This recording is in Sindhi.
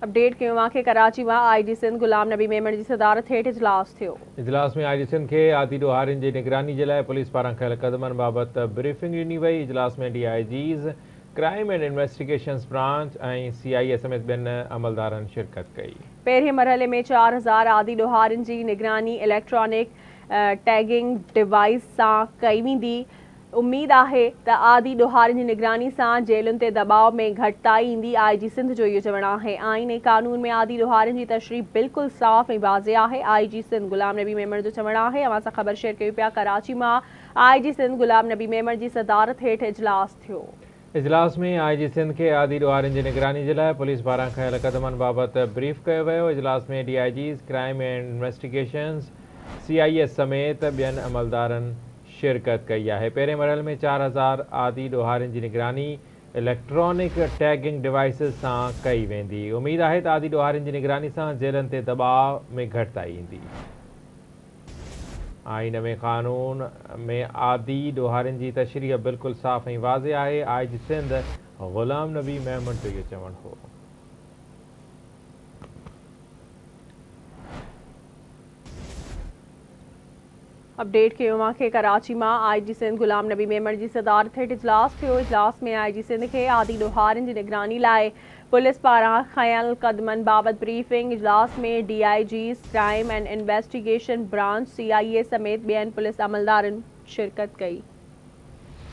اپڊيٽ ڪيون اوهان کي ڪراچي مان آء جي سنڌ غلام نبي ميمڻ جي صدارت هيٺ اجلاس ٿيو. اجلاس ۾ آء جي سنڌ کي عادي ڏوهارين جي نگراني جي لاء پوليس پاران کنيل قدمن بابت بريفنگ ڏني وئي. اجلاس ۾ D I Gs, crime and investigations branch ۽ C I A سميت ٻين عملدارن شرڪت ڪئي. پهرين مرحلي ۾ 4000 عادي ڏوهارين جي نگراني اليڪٽرانڪ ٽيگنگ ڊوائيس سان ڪئي ويندي. اميد آهي ته عادي ڏوهارين جي نگراني سان جيلن تي دٻاء ۾ گهٽتائي ايندي، آء جي سنڌ جو اهو چوڻ آهي. آئين ۽ قانون ۾ عادي ڏوهارين جي تشريح بلڪل صاف ۽ واضح آهي، آء جي سنڌ غلام نبي ميمڻ جو چوڻ آهي. اوهان سان خبر شيئر ڪيون پيا ڪراچي مان آء جي سنڌ غلام نبي ميمڻ جي صدارت هيٺ اجلاس ٿيو. اجلاس ۾ آء جي سنڌ کي عادي ڏوهارين جي نگراني جي لاء پوليس پاران کنيل قدمن بابت بريف ڪيو ويو. اجلاس ۾ D I Gs, crime and investigations, C I A سميت ٻين عملدارن شرڪت ڪئي آهي. پهرين مرحلي ۾ 4000 عادي ڏوهارين جي نگراني اليڪٽرانڪ ٽيگنگ ڊوائيسز سان ڪئي ويندي. اميد آهي ته عادي ڏوهارين جي نگراني سان جيلن تي دٻاء ۾ گهٽتائي ايندي. آئين ۾ قانون ۾ عادي ڏوهارين جي تشريح بلڪل صاف ۽ واضح آهي، آء جي سنڌ غلام نبي ميمڻ جو اهو چوڻ هو. اپڊيٽ ڪيون اوهان کي ڪراچي مان آء جي سنڌ غلام نبي ميمڻ جي صدارت هيٺ اجلاس ٿيو، اجلاس ۾ آء جي سنڌ کي عادي ڏوهارين جي نگراني لاء پوليس پاران کنيل قدمن بابت بريفنگ، اجلاس ۾ D I Gs, crime and investigation branch, C I A سميت ٻين پوليس عملدارن شرڪت ڪئي.